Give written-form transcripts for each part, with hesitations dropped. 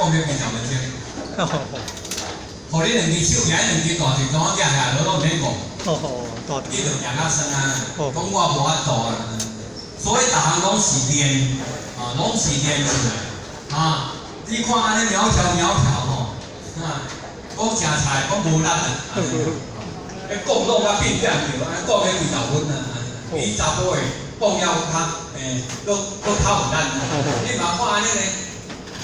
講欲幾十分鐘。予你兩支手舉，兩支大槌總舉起來，攏毋免講。哦，大你就舉較酸啊，講我無法度啊。所以逐項攏是練，啊，攏是練出來。啊，你看按呢苗條苗條吼，啊，講誠菜講無力啊，彼講攏甲變變叫，按呢講欲幾十分啊，比查埔的講了較，欸，閣閣較有力啊。你嘛看按呢呢，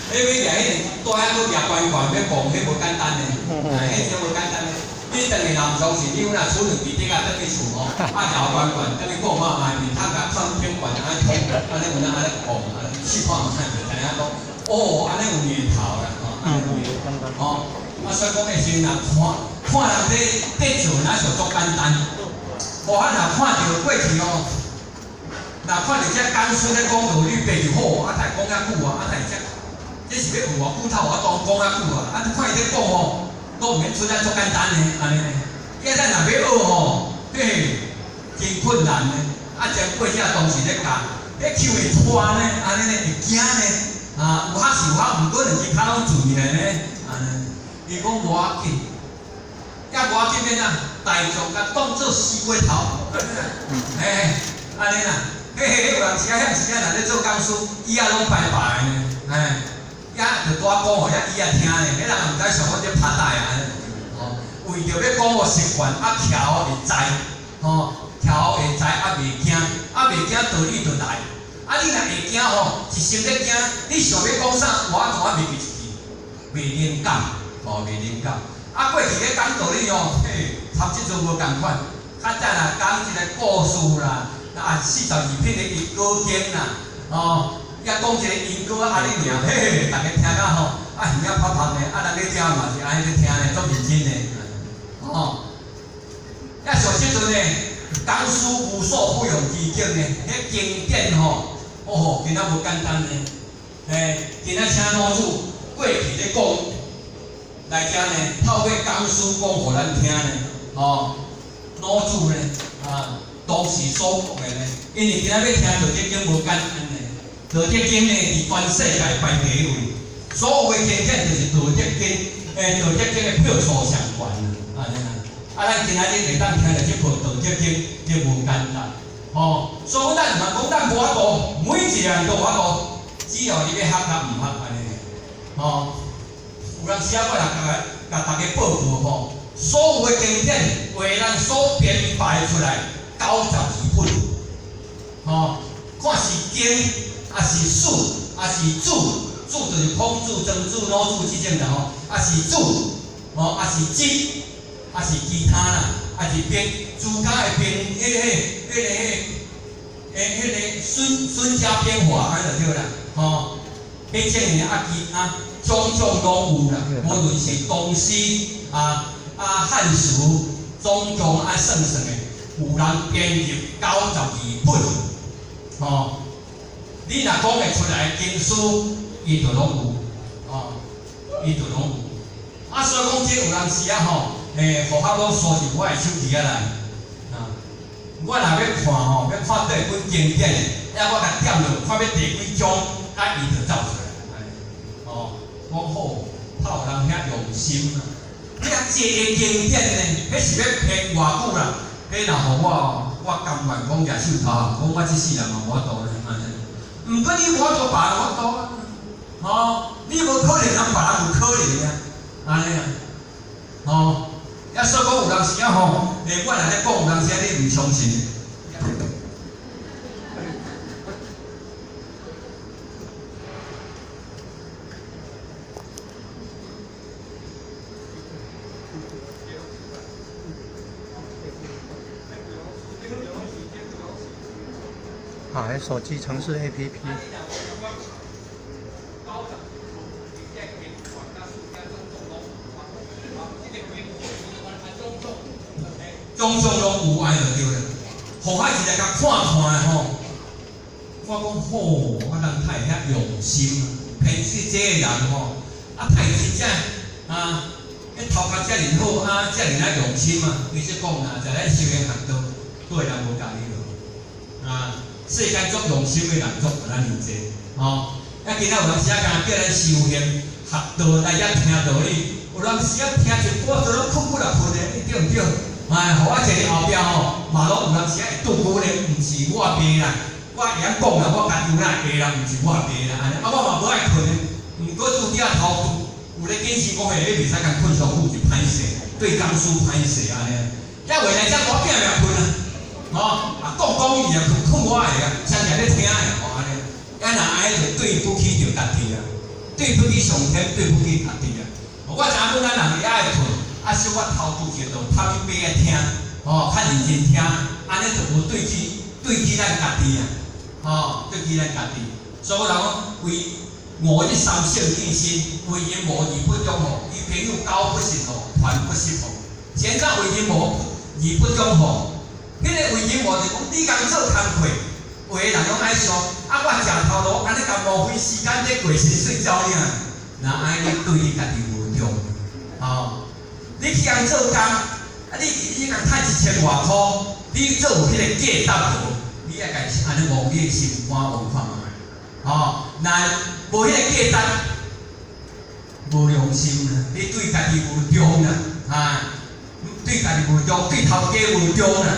彼欲舉彼個帶仔閣舉懸懸欲講，彼無簡單呢，啊，彼真無簡單呢。你轉去若毋相信，你阮若取兩支竹仔轉去厝吼，啊，搖懸懸轉去講看覓，面頭共放偏懸按呢通，按呢有影按呢講，按呢試看覓就知影講，哦，按呢有念頭啦，吼，按呢有念頭，吼，啊，所以講彼時陣若看看人咧咧做，若像足簡單，哦，啊，若看著過去哦，若看著這講師咧講道理，爬就好，啊，台講遐久啊，啊，台這這是欲學偌久，頭我當講遐久啊，啊，你看伊咧講吼。攏毋免出來足簡單的，按呢。伊咱若欲學吼，嘿，真困難呢。啊，前過這當時咧教，彼手會拖呢，按呢呢會驚呢。啊，有學是有學，毋過兩支跤攏垂來呢。按呢，伊講無要緊，也無要緊欲怎？大眾共當做西瓜頭，嘿，按呢啦。嘿嘿，有人時啊，遐時啊，若咧做講師，椅仔攏排排呢，嘿。遐就拄仔講予遐椅仔聽呢，彼人也毋知想講這拍帶啊，吼，為著欲講予習慣，啊，徛予會知，吼，徛予會知，啊，袂驚，啊，袂驚道理就來。啊，你若會驚吼，一心咧驚，你想欲講啥，我怎啊袂記一句，袂靈感，吼，袂靈感。啊，過去咧講道理吼，嘿，參這陣無仝款，較早若講一個故事啦，啊，42品的因果經啦，吼。抑講一個因果按呢爾，嘿嘿，逐家聽甲吼，啊耳仔拍拍的，啊人咧聽嘛是按呢咧聽的，足認真的，吼。抑像這陣呢，講師無所不用其極呢，彼經典吼，哦吼，今仔無簡單呢。嘿，今仔請老祖過去咧講，來遮呢，透過講師講予咱聽呢，吼，老祖呢，啊，當時所講的呢，因為今仔欲聽道德經無簡單呢。道德經呢，佇全世界排第一位，所有的經典就是道德經，欸，道德經的票數上懸啊，按呢啦。啊，咱今仔日會當聽著這部道德經，這無簡單，吼。所以咱毋通講咱無法度，每一個人都有法度，只要你欲學佮毋學按呢，吼。有當時啊，我若共逐家報告吼，所有的經典為咱所編排出來92本，吼，看是經。抑是史，抑是注，注就是孔子、莊子、老子這種啦吼，抑是注，吼，抑是集，抑是其他啦，抑是編，儒家的編，彼個、彼個、彼個、彼個孫孫家兵法，按呢就對啦，吼，彼種的啊其他種種攏有啦，無論是東西啊啊漢書，種種啊算算的，有人編入92本，吼。你若講會出來經書，伊就攏有，哦，伊就攏有。啊，所以講這有當時啊吼，欸，佛學老師是我的手機仔內，啊，我若欲看吼，欲看佗一本經典，遐我共點落，看欲第幾章，啊，伊就走出來，哦，講好，透人遐用心啊。遐濟个經典呢，彼是欲編偌久啦？彼若予我，我甘願講舉手頭，講我這世人嘛無法度咧，按呢。毋過你無法度，別人有法度啊！吼，你無可能，人別人有可能啊，按呢啊，吼，抑所以講有當時啊吼，欸，我若咧講有當時啊，你毋相信。啊，手機程式 APP。種種攏有愛就對啦，予我一來共看看的吼，我講好，啊人太會遐用心啊，編這這個人吼，啊太真正啊，彼頭殼遮爾好啊，遮爾仔用心啊，其實講啦，在咱修行學道，對人無仝伊咯，啊，世間足用心的人足無咱爾濟，吼，啊，今仔有當時啊，敢若叫咱修行學道來遮聽道理，有當時啊聽一寡都攏睏骨來睏的，對毋對？哎，予我坐佇後壁吼，嘛攏有當時啊會拄久咧，毋是我病啦，我會曉講啦，我家己有哪會啦，毋是我病啦，按呢，啊，我嘛無愛睏的，毋過拄拄仔頭有咧見識講嘿，你袂使共睏上久就歹勢，對講師歹勢按呢。遐話來遮我拼命睏啊，吼，啊講講伊啊睏睏我會啊，雙徛咧聽的吼按呢。啊若按呢就對不起著家己啊，對不起上天，對不起家己啊。我知影阮咱人會愛睏，啊小可頭拄著就拍去爬來聽，吼，較認真聽，按呢就無對起咱家己啊，吼，對起咱家己。所以我人講為五日三省見身，為人無義不忠吼，與朋友交不實吼，團不實吼。是按怎為人無義不忠吼？彼個為人無就講你共做工課，有的人攏愛想，啊我食頭路，按呢共浪費時間咧過薪水走爾，若按呢對你家己無忠，吼。你去共做工，啊你共趁一千外箍，你做有彼個價值無？你愛共按呢摸你的心肝摸看覓，吼，若無彼個價值，無良心啦，你對家己無忠啦，啊，對家己無忠，對頭家無忠啦，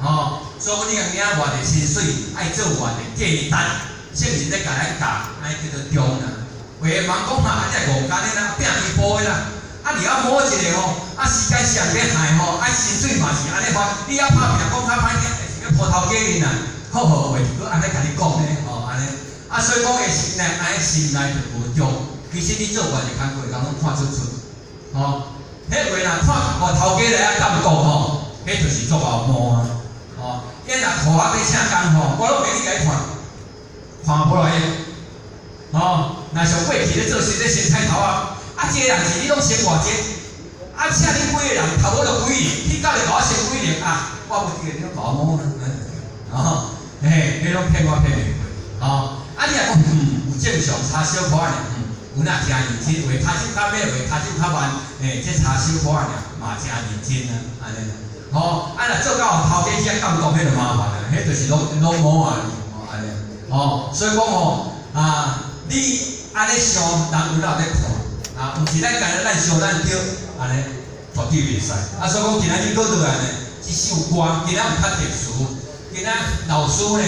吼，所以你共領偌濟薪水，愛做偌濟價值，聖人咧共咱教，按呢叫做忠啦。有的人講啊，這戇干的啦，拼伊步的啦，啊你猶摸一个吼，啊時間上咧害吼，啊薪水嘛是按呢發，你猶拍拚講較歹聽，是欲鋪頭家面啦，好好話閣按呢共你講呢，吼按呢，啊所以講的心內按呢心內就無忠。其實你做偌濟工課，人攏看出出，吼，彼話若看予頭家來啊監督吼，彼就是足𠢕摸啊，吼，伊若予我欲請工吼，我攏袂去共伊看，看無來的，吼，若像過去咧做事咧先菜頭仔，啊，這個人是你攏先偌濟，啊，請你幾個人，頭尾就幾日，去到就共我先幾日啊，我無記得你攏共我摸啊，吼，嘿，彼攏騙我騙袂過，吼，啊，你若講有正常差小可爾，有哪誠認真，有的跤手較慢，有的跤手較慢，嘿，這差小可爾爾，嘛誠認真啊，按呢，吼，啊，若做到予頭家去遐監督，彼就麻煩啊，彼就是攏摸啊，吼，按呢，吼，所以講吼，啊，你按呢想，人有哪有咧看，啊，毋是咱干焦咱想咱對，按呢絕對袂使。啊，所以講今仔日閣落來呢，這首歌今仔有較特殊，今仔老師呢，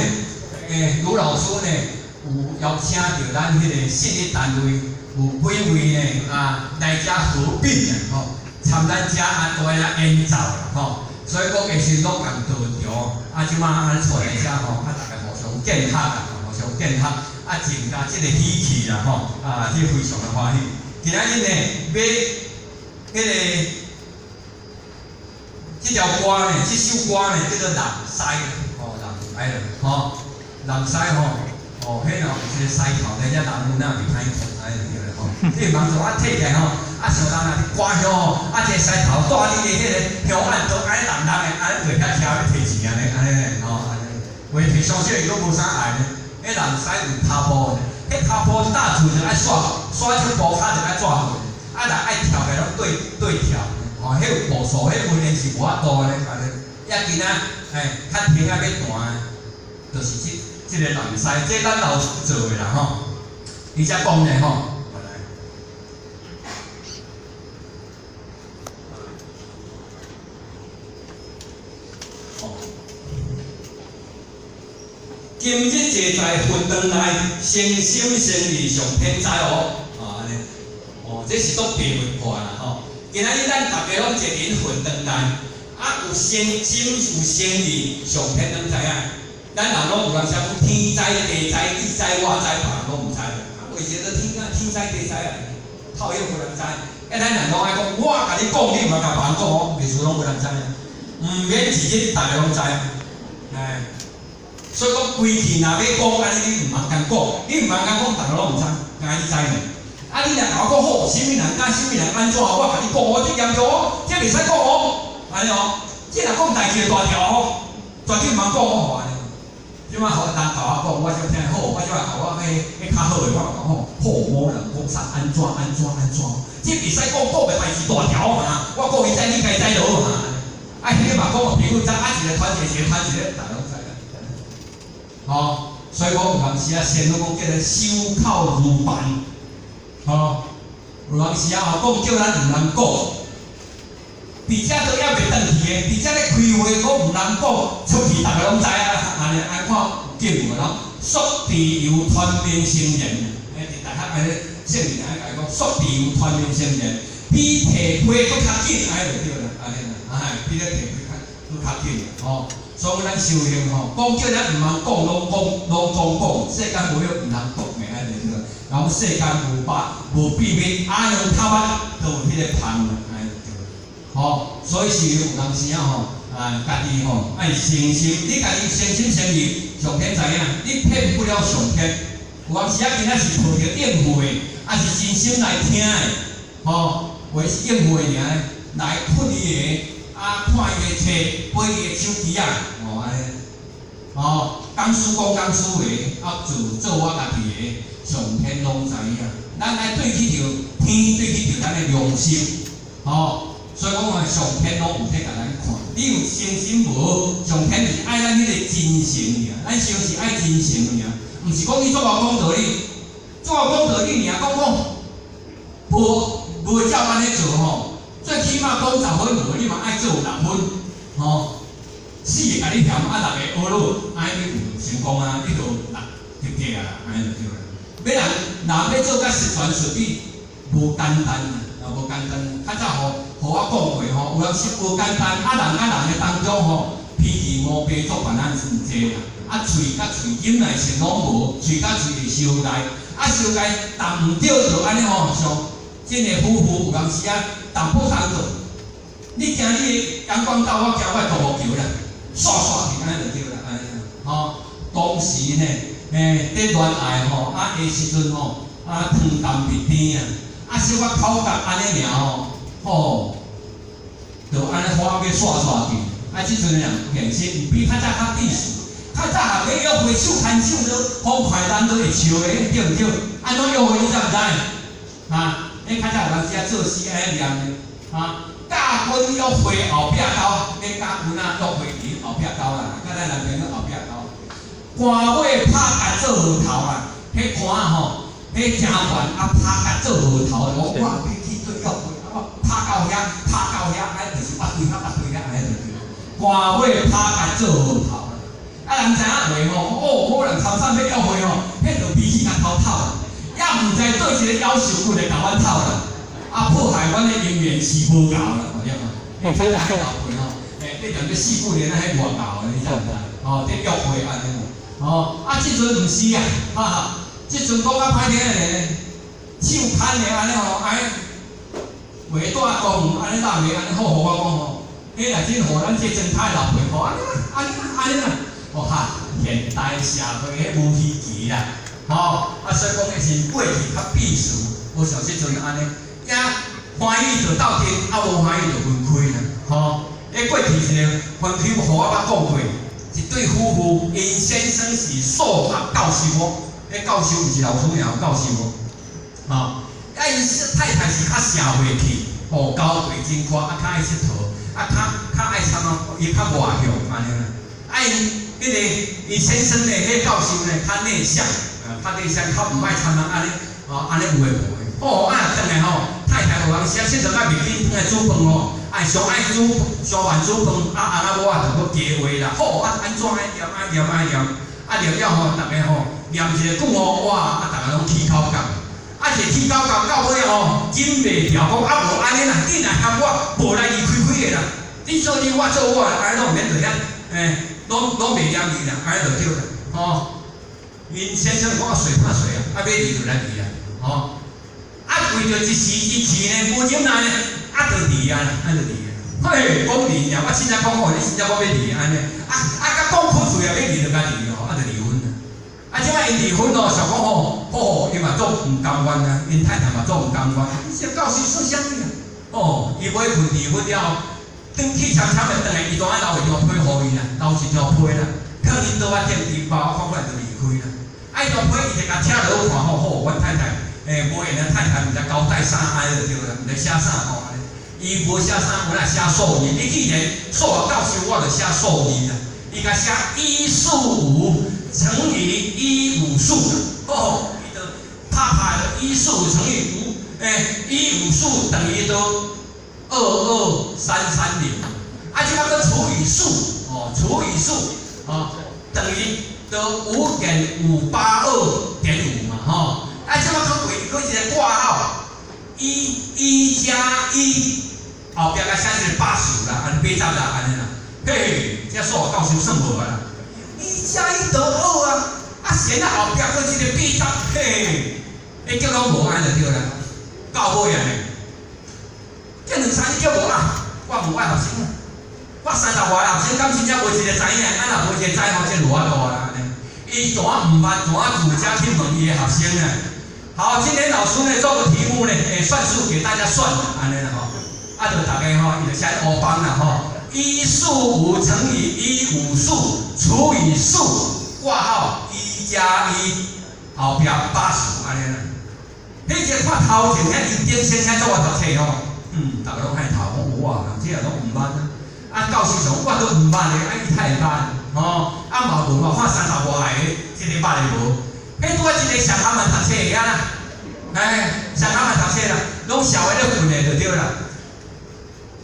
盧老師呢，有邀請著咱彼個信義單位有幾位呢，啊，來遮合併啊，吼，參咱遮啊，都來演奏啦，吼。所以講其實攏共道場，啊，這擺按呢帶來遮吼，啊，大家互相見學啦，互相見學，啊，增加這個喜氣啦，吼，啊，這非常的歡喜。今仔日呢，欲彼个這條歌呢，這首歌呢，叫做《南獅》，吼，南獅吼，南獅吼，哦，彼若有一個獅頭咧，遮人有哪袂歹看，按呢對咧吼。你毋通做啊，提起來吼，啊像人若佇割香吼，啊一个獅頭蹛你的彼個香案都按呢重重的，按呢袂曉徛欲提錢按呢，按呢吼，按呢。話提上少伊閣無啥愛呢，彼南獅有跤步的，彼跤步踏厝就愛煞煞這步跤就愛跩過，啊若愛跳起來攏對對跳，吼，彼有步數，彼文言是無法度的，按呢。也今仔嘿較聽仔欲彈，就是這個南獅，這咱老師做的啦吼。伊才講呢吼，來。今日坐在佛堂內，誠心誠意上天知哦，啊按呢，哦，這是足白話歌啦吼。今仔日咱逐家攏坐佇佛堂內，啊有誠心有誠意上天攏知影。咱人攏有當時講天知地知，你知我知，別人攏毋知。啊，為啥都天啊天知地知啊？透影無人知。啊，咱人攏愛講，我共你講，你毋通共別人講哦，歷史攏無人知。毋免一日，逐家攏知。哎，所以講規氣若欲講，按呢你毋通共講，你毋通共講，逐家攏毋知，敢若你知呢？啊，你若共我講好，啥物人敢，啥物人按怎，我共你講哦，這嚴重哦，這袂使講哦，按呢哦，這若講代誌大條哦，絕對毋通講哦，按呢。這擺予人共我講，我才聽好，我這擺共我彼彼較好的，我講吼，好某人講啥按怎按怎按怎，這袂使講，講的代誌大條嘛，我講伊知，你家知就好嘛。啊，彼個嘛講，朋友知，啊一個傳一個，一個傳一個，逐家攏知啦。吼，所以講有當時啊，仙女講叫咱守口如磐，吼，有當時啊，吼講叫咱毋通講，佇遮都猶袂轉去的，佇遮咧開會講毋通講，出去逐个攏知啊，按呢按看有見無人，速智猶傳面成言，欸，佇大學按呢聖人按呢共伊講，速智猶傳面成言，比提批閣較緊，按呢就對啦，按呢啦，哎，比咧提批較閣較緊，吼。所以咱修行吼，講叫咱毋通講，攏講，攏總講，世間無有毋通講的，按呢就對啦。然後世間無法無秘密，阿兩頭髮都有彼個芳啦，按呢就對。吼，所以是有當時啊吼，啊，家己吼愛誠心，你家己誠心誠意，上天知影，你騙不了上天。有當時啊，今仔是抱著應付的，抑是真心來聽的，吼，話是應付的爾，來困伊的，啊，看伊的冊，背伊的手機仔，哦，按呢，吼，講師講講師話，啊，做做我家己的，上天攏知影。咱愛對起著天，對起著咱的良心，吼。所以講啊，上天攏有咧共咱看，你有誠心無？上天就是愛咱彼個真誠爾，咱修是愛真誠爾，毋是講你足𠢕講道理，足𠢕講道理爾，講講無無照按呢做吼，最起碼講10分無，你嘛愛做六分，吼，四個共你嫌，啊六個學落，按呢你就成功啊，你就六及格啊，按呢就對啦。欲人若欲做甲十全十美，無簡單啊，啊無簡單。較早吼，予我講過吼，有人是無簡單，啊人佮人的當中吼，脾氣毛病作煩咱真濟啦。啊喙佮喙忍耐性攏無，喙佮喙會相礙，啊相礙淡毋對就按呢吼，像這个夫婦有當時啊，淡薄仔做，你行你的陽光道，我行我的獨木橋啦，煞煞去按呢就對啦，按呢吼。當時呢，欸，佇戀愛吼，啊，彼時陣吼，啊，糖甘蜜甜啊，啊，小可口角按呢爾吼，吼，就按呢火欲煞煞去。啊，這陣人現實毋比較早較自私，較早下欲約會手牽手都風快咱都會笑的，對毋對？按怎約會你知毋知？啊，彼較早有當時啊做事按呢念的，啊，教阮約會後壁兜，欲教阮仔約會佇後壁兜啦，佮咱男朋友後壁兜。寒尾拍結做河頭啦，彼寒吼，彼誠懸啊拍結做河頭，我我欲去對約會，啊我拍到遐，拍到遐，啊就是別對遐，別對遐，按呢就對。寒尾拍結做河頭啦，啊人知影話吼，哦，某人參散欲約會吼，彼就脾氣較偷透啦，也毋知佗一个夭壽骨來共阮透啦，啊破壞阮的姻緣是無夠啦，對無？彼較早的老輩吼，欸，彼陣咧四句聯啊，彼偌夠的，你知毋知？哦，佇約會按呢。哦，啊，這陣毋是啊，哈哈，這陣講較歹聽咧，手牽的按呢吼，哎，話帶講按呢搭袂按呢好，予我講吼，彼若真予咱這莊跤的老輩吼，按呢按呢按呢啦，哦哈，現代社會彼無稀奇啦，吼，啊所以講彼是過去較鄙視，無像這陣按呢，也歡喜就鬥陣，啊無歡喜就分開啦，吼，彼過去一个分開，予我捌講過。一對夫婦，𪜶先生是數學教授哦，彼教授毋是老師爾，教授哦，吼，啊，𪜶太太是較社會氣，吼，交際真闊，啊，較愛𨑨迌，啊，較較愛參啊，伊較外向按呢啦。啊，𪜶彼个𪜶先生呢，彼教授呢，較內向，啊，較內向，較毋愛參啊，按呢，吼，按呢有的無的。哦，啊，轉來吼，太太有當時啊，佚佗甲袂緊，轉來煮飯吼。愛上愛煮上飯煮飯，啊，翁仔某仔就閣加話啦。好，啊，按怎愛念愛念愛念，啊念了吼，逐个吼念一个久吼，哇，啊，逐个攏起口角，啊，一起口角到尾吼，忍袂牢，講啊無按呢啦，你若嫌我無來離開開的啦，你做你，我做我，按呢攏毋免佇遐，欸，攏攏袂念伊啦，按呢就對啦，吼。𪜶先生講啊，誰怕誰啊，啊欲離就來離啊，吼。啊，為著一時之氣呢，無忍耐呢，啊，就離啊，啊就離啊。嘿，講離爾，我凊彩講講，你凊彩講欲離按呢，啊啊，佮講出喙啊，欲離就共離哦，啊就離婚啦。啊，這擺𪜶離婚哦，想講吼，吼，伊嘛足毋甘願啊，𪜶太太嘛足毋甘願，你這教授算啥物啊？哦，伊尾份離婚了後，轉去悄悄的轉來，伊當愛留一張批予伊啦，留一張批啦，囥𪜶桌仔頂，伊包看過來就離開啦。啊，伊張批伊就共拆落看吼，好，阮太太，欸，無閒的太太毋知交代啥，按呢就對啦，毋知寫啥吼按呢。伊無寫啥，我來寫數字。你既然數學教授，我就寫數字啦。伊共寫1、4、5，乘以一五四，哦，伊就拍拍就一四五乘以五，欸，一五四等於都22330，啊，這擺閣除以四，哦，除以四，哦，等於得5.582.5嘛，吼，啊，這擺閣開閣一個括號，一一加一，後壁閣寫一個80啦，按呢八十啦，按呢啦，嘿嘿，這數學教授算無啊啦，一加一得二啊，啊，先啊後壁閣一個八十，嘿，彼叫攏無按就對啦，到尾啊呢，這兩三日叫無啊，我無愛學生啊，我三十外個學生，敢真正無一個知影，啊若無一個知吼，這無法度啊，按呢，伊怎毋捌怎自遮去問伊的學生啊？好，今天老師呢做個題目呢，欸，算術給大家算，按呢啦吼，啊，就大家吼，伊就寫烏枋啦吼，一四五乘以一五四除以四，括號一加一，後壁80按呢啦。彼一個看頭前遐一點先生做我讀冊吼，逐个攏害頭，講哇，人這個攏毋捌啊。啊，教授上我都毋捌的，啊，伊太會捌，吼，啊嘛無嘛看三十外個，這個捌的無。彼拄仔一個上下嘛讀冊的啊啦，哎，上下嘛讀冊啦，攏社會咧混的就對啦。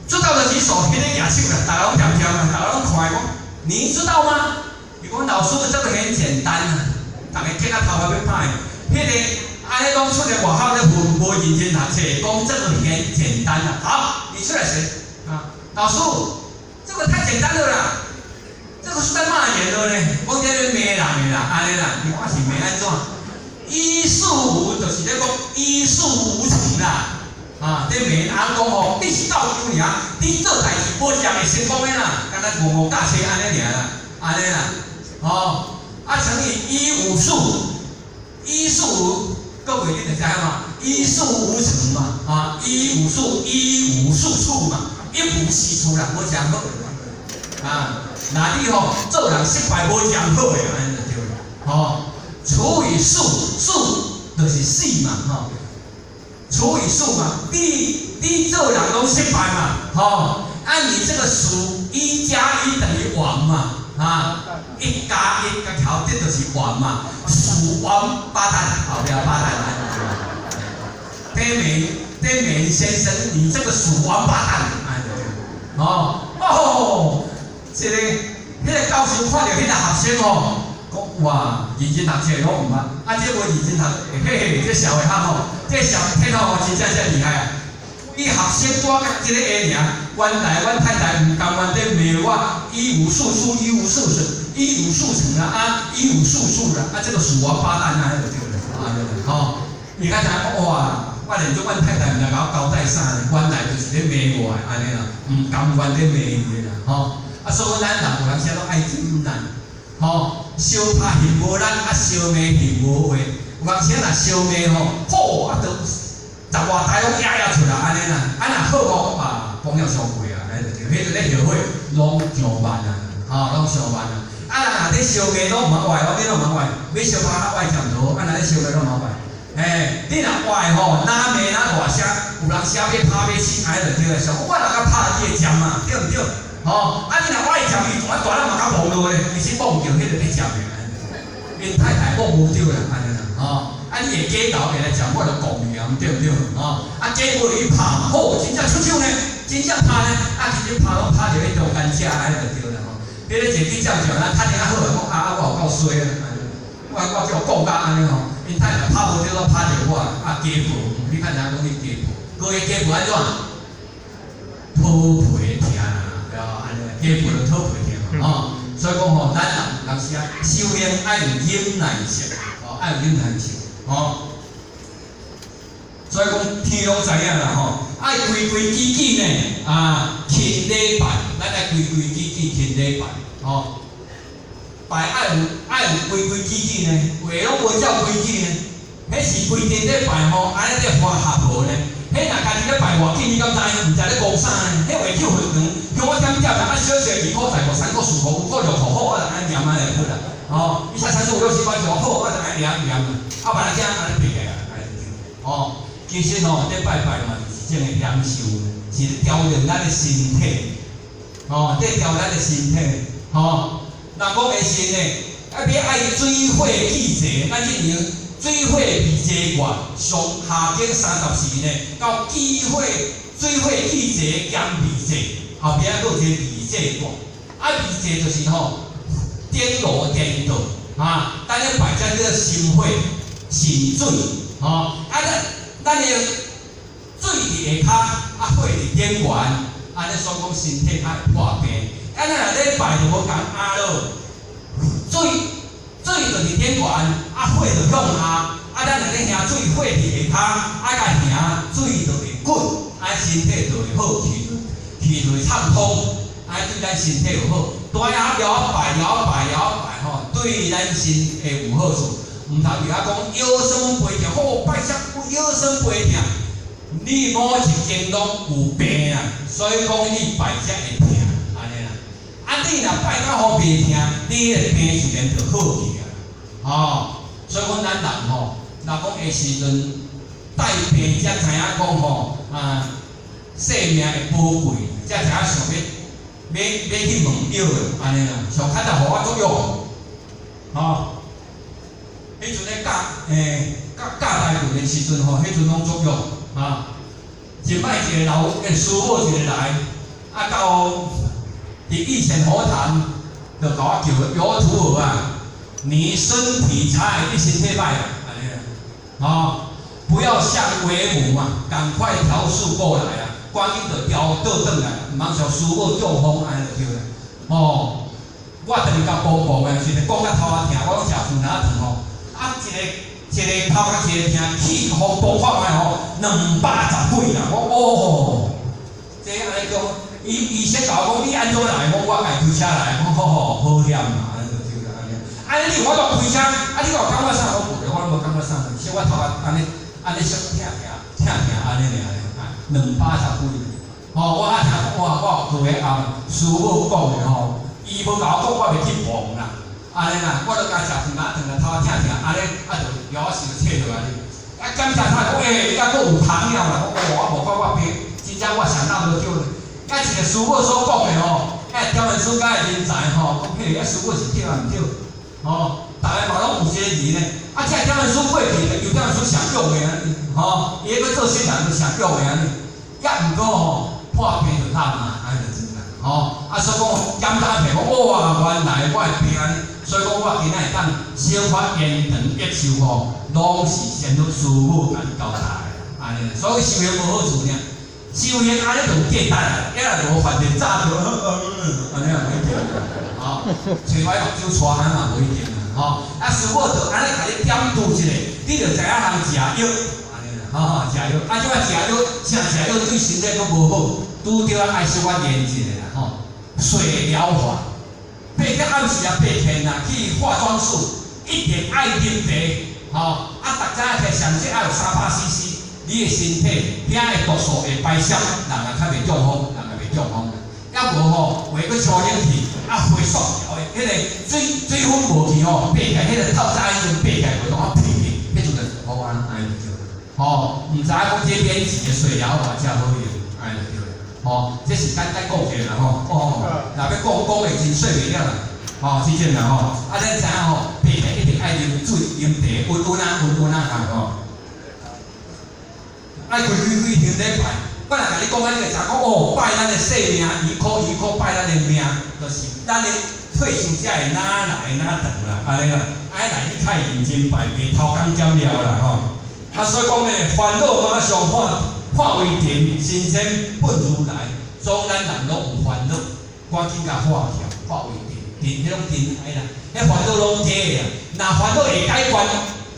知道的舉手，彼个舉手啦，逐个攏恬恬啊，逐个攏看講，你知道嗎？伊講老師，這個很簡單啊，逐个激啊頭殼欲歹，彼個按呢攏出來外口咧混，無認真讀冊，講這個很簡單啊。好，你出來寫啊，老師，這個太簡單了啦，這個是在罵人的呢，講這咧罵人的啦，按呢啦，你看是罵按怎？一四五就是咧講一事無成啦。啊！咧罵人講吼，你是教授爾，你做代誌無一項會成功的啦，敢若戇戇教冊按呢爾啦，按呢啦，哦，啊乘以一五四，一四五，各位你就知影嘛，一事無成嘛，啊，一五四一無是處嘛，一無是處啦，無一項好。啊，若你吼做人失敗無一項好的，按呢就對啦，吼，除以四，四就是四嘛，吼。除以數嘛，你做人攏失敗嘛，吼，按你這個數一加一等於王嘛，啊，一加一個調這就是王嘛，死王八蛋，後壁八蛋。戴明戴明先生，你這個死王八蛋，按呢對，哦哦，這個彼個教授看著彼個學生吼，講哇，認真讀冊攏毋捌，啊，這無認真讀，嘿嘿，這社會學吼，這社會體吼真正真厲害啊！伊學生拄仔甲這個下爾，原來阮太太毋甘願咧罵我，一無是處，一無是處，一無是成啊，啊，一無是處啦，啊，這個死王八蛋啊，彼就對了，啊，對吼，伊較知講哇，我連做阮太太毋知共我交代啥呢，原來就是咧罵我的，按呢啦，毋甘願咧罵伊的啦，吼，啊，所以咱人有當時攏愛忍耐，吼，相拍眩無力，啊，相罵眩無話，有當時若相罵吼，好啊，都十外台攏壓壓出來按呢啦，啊若好吼啊，講了傷過啊，按呢就對，彼陣咧後悔攏上慢啊，吼，攏上慢啊。啊，人若咧相罵攏毋通壞哦，你攏毋通壞，欲相拍較壞差毋多，啊若咧相罵攏毋通壞。嘿，你若壞吼，哪罵哪大聲，有人寫欲拍欲死，按呢就對了。想我若較拍你會占啊，對毋對？吼，啊你若我會占伊，大大膽嘛較摸落咧，其實摸毋著彼個咧占的，𪜶太太摸無著啦，按呢啦，吼。啊你會假頭會來占，我就講你啊，對毋對？吼，啊假無去拍嘛，好，真正出手呢，真正拍呢，啊其實拍攏拍著彼中間遮，按呢就對啦吼。彼個坐去占上，咱趁較好啊，講啊啊我有夠衰啊，我叫講甲按呢吼，𪜶太太拍無著，攏拍著我，啊家暴，你較知影講你家暴，閣個家暴按怎？討皮疼啦，對按呢，家暴就討皮疼嘛，吼。所以講吼，咱人有當時啊，修煉愛有忍耐性，吼，愛有忍耐性，吼。所以講天攏知影啦，吼，愛規規矩矩呢，啊，勤禮拜，咱愛規規矩矩勤禮拜，吼。拜愛有規規矩矩呢，話攏無照規矩呢，彼是規定咧拜吼，按呢咧歡合無呢？彼若家己咧拜偌緊，你敢知？毋知咧講啥呢？彼話叫佛堂，向我點點啊，小小二箍、三箍、三箍、四箍、五箍、六箍，好，我就按呢念按呢就好啦。吼，一三四五六七八九，好，我就按呢念念啦。啊，別人聽按呢背起來，按呢就吼。其實吼，咧拜拜嘛，就是種個享受，是調練咱的身體，吼，咧調咱的身體，吼。人講會信呢，啊，欲愛水火氣濟，咱這年水火未濟卦，上下經34呢，到氣火水火氣濟兼未濟，後壁閣有一个未濟卦。啊，未濟就是吼頂爐顛倒，啊，咱咧拜這叫心火心水，吼，啊咱咱的水佇下跤，啊火佇頂懸，按呢所講身體較會破病。啊，咱若咧拜就無仝壓咯，水水就佇頂懸，啊火就向下，啊咱若咧行水火佇下跤，啊共行水就會滾，啊身體就會好，氣氣就會暢通，啊對咱身體有好。大下了拜了拜了拜吼，對咱身會有好處。毋通佇遐講腰酸背痛，好拜啥腰酸背痛，你某一間攏有病啊，所以講你拜才會疼，按呢啦。啊，你若拜到予袂疼，你彼个病自然就好去啊。吼，所以講咱人吼，若講下時陣帶病才知影講吼，啊，生命的寶貴，才知影想欲欲欲去問藥的，按呢啦。上較早予我作用，吼。彼陣咧教教教大棍的時陣吼，彼陣攏作用啊。一擺一个老師母一个來，啊到佇以前佛堂，就共我叫油徒兒啊，你身體差，你身體歹啊，按呢啦，吼，不要像為母啊，趕快調試過來啊，趕緊就調倒轉來，毋通像師母中風按呢就對啦，吼，我轉去共婆婆的時陣講甲頭仔疼，我攏食雲仔糖吼。啊，一個一個頭殼一個疼，氣風崩看覓吼，210幾啦！我哦，這按呢講，醫醫生共我講你按怎來？我我家開車來，我好好好險嘛，按呢就對啦，按呢。按呢你有法度開車，啊你有感覺啥？我無，我攏無感覺啥，小可頭殼按呢按呢小可疼疼疼疼按呢爾，啊，210幾。吼，我啊聽講哇，我有高血壓，師母講的吼，伊無共我講，我袂去碰啦。按呢啦，我著共食雲仔糖啊，頭疼疼，按呢啊就藥我想切落來。啊檢查出來講，欸，你敢閣有糖尿啦？我講，我無管我病，真正我想那無對咧。啊一个師母所講的吼，啊調人師家的人才吼，講彼個啊師母是對抑毋對？吼，逐个嘛攏有這個疑呢。啊，這個調人師過去，有調人師上強的啊，吼，伊彼個做新人就上強的按呢。抑毋過吼，破病就慘啊，按呢就真啦，吼。啊所以講檢查出來講，哇，原來我的病按呢。所以講，我今仔會當小可延長益壽吼，攏是先祖師母共你交代的，按呢。所以修行無好處爾，修行按呢就有價值啦，抑若無反正早就按呢也無一定，吼，揣我目睭带按嘛無一定啦，吼。啊，師母就按呢共你點拄一下，你就知影通食藥，按呢啦，吼，食藥。啊，這擺食藥，啥食藥對身體閣無好，拄著愛小可練一下啦，吼，水療法。八天暗時啊，八天啊，去化妝室一定愛啉茶，吼啊，逐早起上少愛有300 cc，你的身體遐的毒素會排泄，人也較袂中風，人也袂中風。抑無吼，話閣吹冷氣，啊火速調的，彼个水水分無去吼，爬起來，彼个透早彼陣爬起來，袂當啊皮去，彼陣就好按按呢就對。吼，毋知影講這免錢的水療法才好用，按呢就對。吼，這是簡單講者啦吼，哦，若欲講講會真說袂了啦，吼，這種啦吼，啊，咱知影吼，爬起來一定愛啉水、啉茶，溫溫啊、溫溫啊下吼，愛規規規天咧拜。我若共你講按呢，你就知影講哦，拜咱的生命，伊靠伊靠拜咱的命，就是咱的退休者會哪來哪長啦，按呢啦，愛來去較認真拜，袂偷工減料啦吼。啊，所以講咧，煩惱馬上化化為塵，神仙本如來，總咱人攏有煩惱，趕緊共化掉，化為塵，塵彼種塵埃啦，彼煩惱攏假的啦。若煩惱會解決，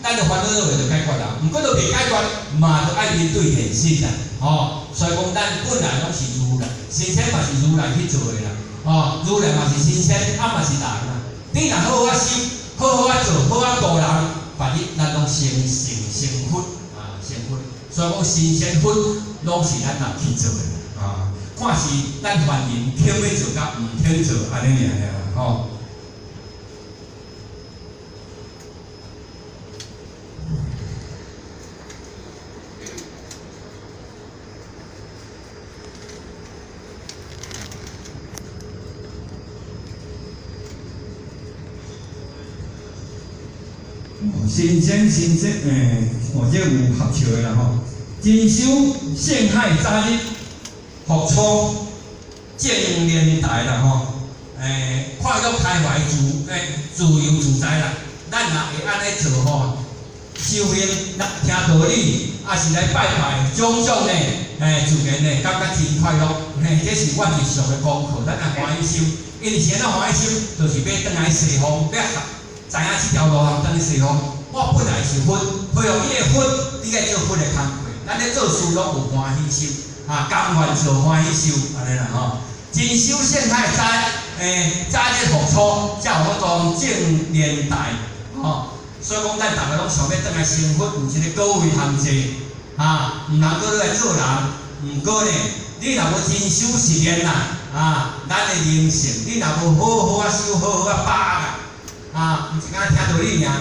咱的煩惱都會著解決啦。毋過都袂解決，嘛著愛面對現實啦，吼。所以講，咱本來攏是如來，神仙嘛是如來去做的啦，吼，如來嘛是神仙，啊嘛是人啦。你若好好修，好好做，好好度人，別日咱攏成成成佛啊，成佛。所以講，神仙佛攏是咱人去做的啊，看是咱凡人肯欲做佮毋肯做，按呢爾爾吼。神仙神仙，哦，這有合笑的啦吼。真修聖海早日復出正蓮台啦吼，快樂開懷自由自在啦。咱若會按呢做吼，修行來聽道理，抑是來拜拜，種種呢，自然呢，感覺真快樂。嘿，這是阮日常的功課，咱愛歡喜心，因為是按怎歡喜心，就是欲轉來西方，欲學知影這條路通轉去西方。我本來是佛，配合伊的佛，你愛做佛的工課。咱咧做事攏有歡喜心，啊，甘願做歡喜修，按呢啦吼。真修聖海早日復出，才有法度正蓮台，吼。所以講，咱逐个攏想欲轉來成佛，有一個果位通坐，啊，毋通閣來做人。毋過呢，你若無真修實練啦，啊，咱的靈性，你若無好好啊修，好好啊把握啊，啊，毋是干焦聽道理爾。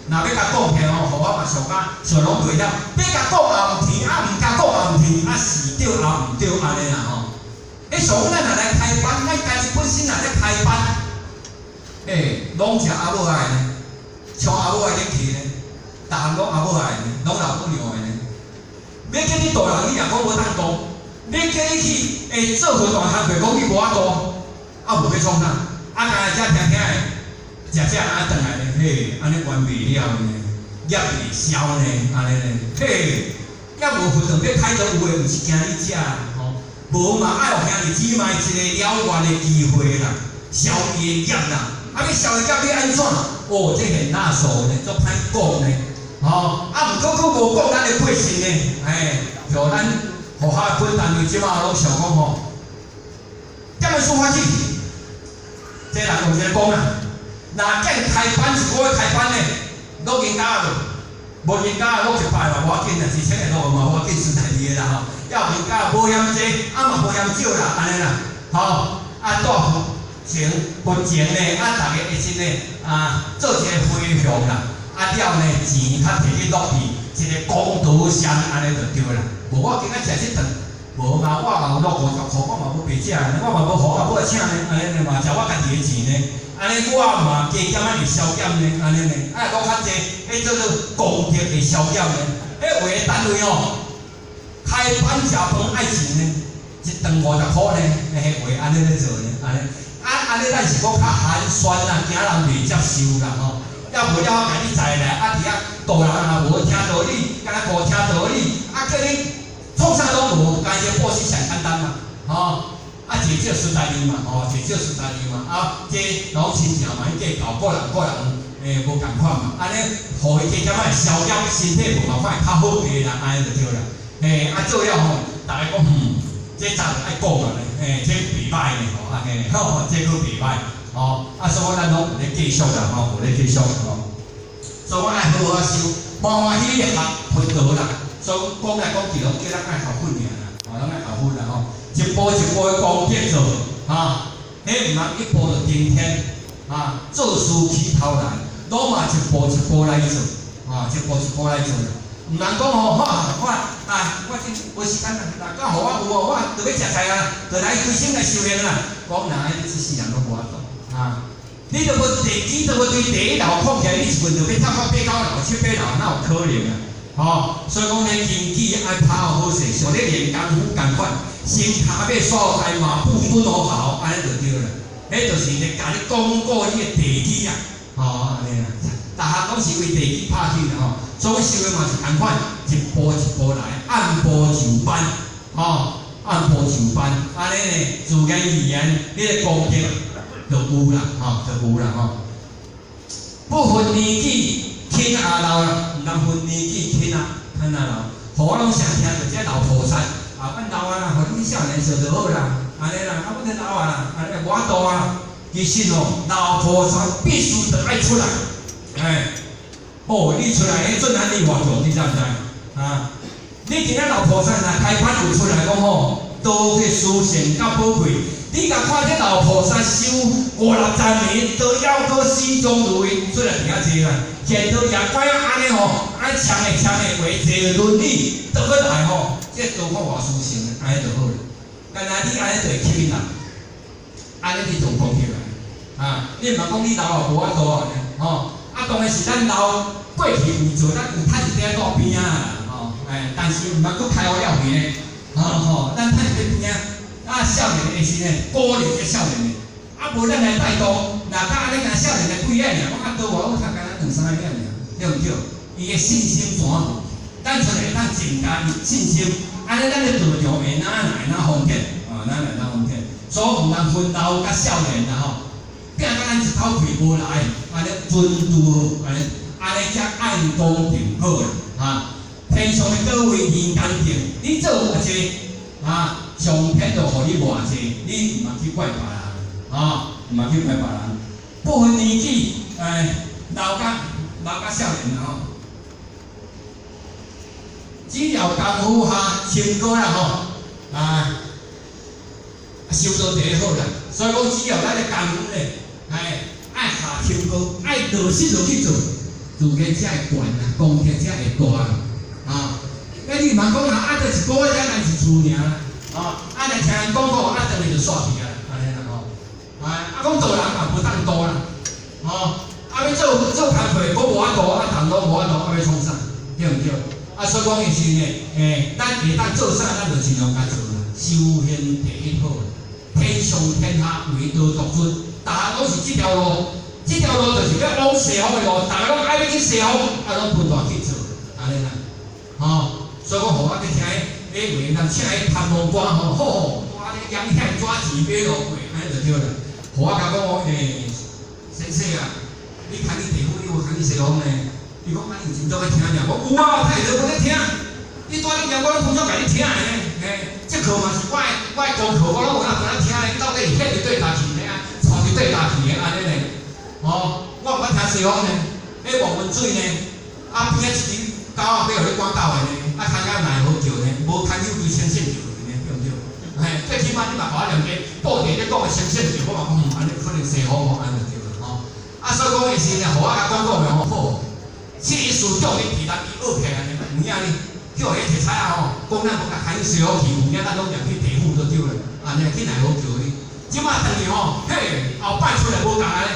若欲共講起來吼，予我嘛上甲想攏袂了。欲共講也毋聽，啊毋共講也毋聽，啊是對也毋對按呢啦吼。欸，上咱若來開班，咱家己本身若咧開班，欸，攏食阿母愛呢，像阿母愛入去呢，逐項攏阿母愛呢，攏老母娘的呢。欲叫你度人，你也講無當度；欲叫你去做活動工課，講你無法度，啊無欲創啥？啊，干焦遮聽聽的，食食啊轉來呢，嘿，按呢冤袂了呢，業袂消呢，按呢呢，嘿，猶無佛堂欲開刀有的，毋是驚你食吼，無嘛愛予兄弟姊妹一個了願的機會啦，消伊的業啦，啊欲消伊業欲按怎？哦，這很垃圾呢，足歹講呢，吼，啊毋過閣無講咱的個性呢，嘿，像咱學校本單位這擺攏想講吼，點樣說法去？這人用一個講啊。若見開班一個月開班呢，落銀家無，無銀家落一擺嘛無要緊啦，一千個落嘛無要緊，實在的啦吼。要銀家無嫌濟，啊嘛無嫌少啦，按呢啦，吼，啊帶佛前佛前呢，啊逐个會真呢，啊做一個回向啦，啊了呢錢較提去落去一個功德箱，按呢就對啦。無我今仔食這頓，無嘛我嘛有落50箍，我嘛無白食，我嘛無予阿母請呢，按呢嘛食我家己的錢呢。按呢我嘛加減仔會消減呢，按呢呢，啊若講較濟，彼叫做功德會消減呢。彼有的單位哦，開班食飯愛錢呢，一頓50箍呢，彼話按呢咧做呢，按呢，啊按呢咱是講較寒酸啦，驚人袂接受啦吼。抑無了我共你載來，啊佇遐度人也無聽道理，敢若無聽道理，啊叫你創啥攏無，家己布施上簡單嘛，吼。啊，至少實在字嘛，吼，至少實在字嘛，啊，這攏親情嘛，去計較，個人個人無仝款嘛，按呢，予伊加減仔消減身體無共款，較好過啦，按呢就對啦。嘿，啊做了吼，逐个講嗯，這早就愛講啊咧，嘿，這袂歹呢吼，按呢，吼，這閣袂歹，吼，啊，所以咱攏有咧繼續啦，吼，有咧繼續吼。所以我愛好好修，歡歡喜喜學佛道啦。所以講來講去，攏叫咱愛學佛爾啦，吼，攏愛學佛啦吼。一步一步的功德做，哈，彼毋通一步就登天，啊，做事起頭難，攏嘛一步一步來做，啊，一步一步來做。毋通講吼，我啊，我這無時間啦，若敢予我有哦，我就欲食菜啊，就來規心來修行啦。講若按呢，這世人攏無法度，啊，你都無地基，都無對第一樓控起來，你一份就欲跳到八九樓、七八樓，哪有可能啊？吼，所以講咧，根基愛拍好勢，像咧練功夫仝款，先跤馬刷開，馬步蹲好好，按呢就對啦。彼就是咧，共你鞏固你的地基啊，吼，按呢啦。逐項攏是為地基拍起啦吼，所以修的嘛是仝款，一步一步來，按部就班，吼，按部就班，按呢呢，自然而然，你的功德就有啦，吼，就有啦，吼。不分年紀，輕啊老啦，毋通分年紀輕啊，輕啊老。予我攏常聽著這老菩薩，啊，阮老啊啦，予恁少年做就好啦，按呢啦，啊，阮這老啊啦，按呢無法度啊。其實吼，老菩薩必須得愛出來，哎，哦，你出來，彼陣安你偌強，你知毋知？啊，你今仔老菩薩若開班有出來講吼，多去殊勝佮寶貴。你共看這老菩薩修五六十年，都猶閣始終如一，出來佇遐坐啦，見到也怪按呢吼，按攕的攕的話坐輪椅倒閣來吼，這多看偌殊勝，按呢就好啦。干焦你按呢就會吸引人，按呢你就功德來。啊，你毋通講你老啊無法度啊，吼，啊啊，當然是咱老過去有做，咱有趁一點路邊仔啦，吼，哎，但是毋通閣開予了去呢，吼吼，咱趁佇邊仔，啊，少年的時呢，鼓勵這少年的，啊，無咱來帶動，若甲按呢干焦少年的幾個爾，講啊，倒我我讀干焦兩三個爾，對毋對？伊的信心怎無？咱出來當增加伊信心，按呢咱的道場會哪來哪方便，啊，哪來哪方便？所以毋通分老佮少年啦吼。拼甲咱一口氣無來，按呢尊拄按呢按呢才愛講就好啦，哈。天上的果位人間定，你做偌濟，啊，上天就予你偌濟，你毋通去怪別人，啊，毋通去怪別人。不分年紀，哎，老佮少年啦吼。只要功夫下深過啦吼，啊，修道第一好啦。所以講，只要咱的功夫咧，哎，愛下深功，愛落實落去做，自然才會懸啦，功德才會大啦。啊，那你毋通講啊，啊，就一個月才來一次爾啦，啊，啊，來聽人講講，啊，轉去就煞去啊，按呢啦吼。啊，啊，講做人也無當多啦，吼，啊，欲做做工課，閣無法度，啊，同路無法度，啊，欲創啥？對毋對？啊，所以講伊是呢，欸，咱會當做啥，咱就盡量共做啦。修行第一好，天上天下唯道獨尊，逐項攏是這條路，這條路就是欲往西方的路，逐家攏愛欲去西方，啊，攏分大去做，按呢啦，吼，所以講，予我去聽彼彼話，人請彼譚王官吼，好好，我咧養遐紙錢買路過，按呢就對啦。予我共講哦，欸，先生啊，你牽去地府，你有牽去西方呢？伊講啊，你有真足去聽爾？我有啊，太熱無咧聽。你蹛咧念，我攏通常共你聽的呢。嘿，這課嘛是我的功課，我攏有哪當咧聽的。你到底是騙佇對佗去呢？帶佇對佗去的按呢呢？哦，我毋捌聽西方呢，彼望溫水呢，啊邊仔一支狗仔欲予你趕走的呢，啊牽到奈何橋呢，無牽手規清醒橋呢，對毋對？嘿，最起碼你嘛共我念個報地咧講的清醒橋，我嘛講按呢可能西方吼按呢就對啦吼。啊，所以講的是呢，予我共講講的吼好。71師長你提咱伊僫起來呢，有影呢，叫彼提彩仔吼，講咱無共牽去西方去，有影咱攏入去地府就對了，按呢去奈何橋去。這馬轉去吼，嘿，後擺出來無仝啊咧，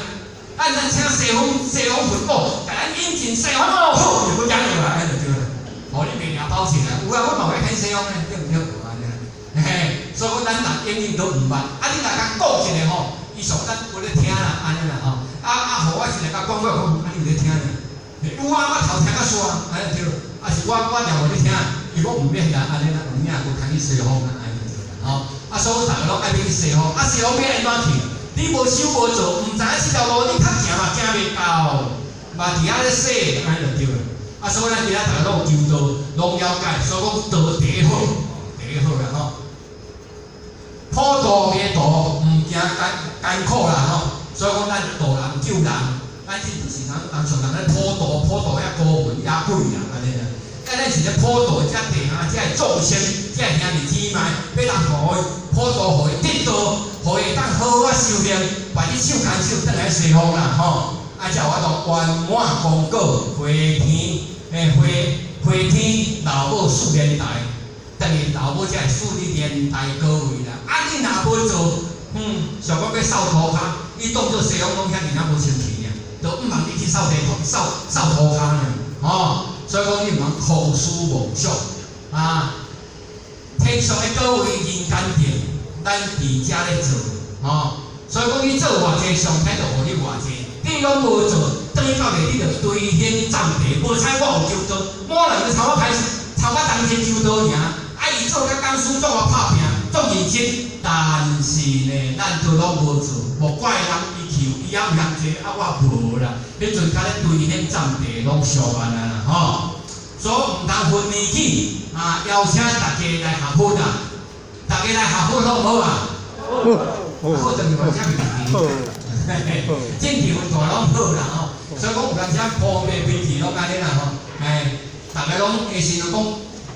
咱請西方佛祖，共咱引進西方哦，好，就閣講落來，按呢就對了。予你袂掠包錢啊，有啊，我嘛會牽西方呢，對毋對？按呢，嘿，所以講咱人永遠都毋捌，啊，你若共講一下吼，伊上咱有咧聽啦，按呢啦吼，啊啊，予我一個共講過，講啊，你有咧聽爾？有啊，我頭聽甲煞，按呢對，啊是我念予你聽，伊講毋免啦，按呢啦，有影無牽去西方啊，按呢對啦，吼，啊所以逐家攏愛欲去西方，啊西方欲按怎去？你無修無做，毋知影這條路你較行嘛行袂到，嘛佇遐咧說，按呢就對啦。啊所以咱今仔逐家攏有求道，攏了解，所以講道第一好，第一好啦吼。普渡滅度，毋驚艱艱苦啦吼，所以講咱渡人救人。咱這就是人人上人咧普渡，普渡遐孤魂野鬼啦，按呢啦。啊，咱是咧普渡遮地下遮的眾生，遮兄弟姊妹，欲通予伊普渡，予伊得道，予伊會當好好修行，把你手牽手轉來西方啦，吼。啊，才有法度圓滿功果，回天，欸，回天老母四蓮台，轉去老母才會賜你蓮台果位啦。啊，你若無做，想講欲掃塗跤，你當做西方攏遐爾仔無清氣爾，都毋通你去掃地掃掃塗跤爾，吼。所以講你毋通空思妄想啊！天上的果位人間定，咱佇遮咧做，吼。所以講你做偌濟，上天就予你偌濟。你攏無做，轉去到底你就隨興葬地。無彩我有求道，滿人就參我開始，參我同齊求道爾。啊，伊做甲講師，做我拍拼，足認真。但是呢，咱都攏無做，無怪人伊去，伊也有遐濟，啊我無啦。彼陣較咧隨興葬地，攏燒完啊啦，吼。所以毋通分年紀啊，邀請大家來學佛啊！大家來學佛好毋好啊？好，好，就是話遮好，政治運動攏好啦吼，所以講有當時鋪面脾氣攏按呢啦吼，哎，逐家攏下時就講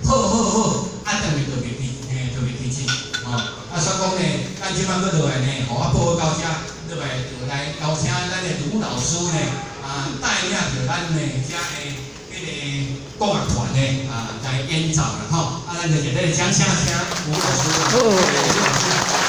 好好好，啊，轉去就袂記，嘿，就袂記真，吼，啊，所以講呢，咱這擺閣落來呢，予我報到遮，落來就來邀請咱的盧老師呢，啊，帶領著咱呢遮的彼個國樂團呢，啊，來演奏啦吼，啊，咱就熱烈掌聲請盧老師啦，盧老師。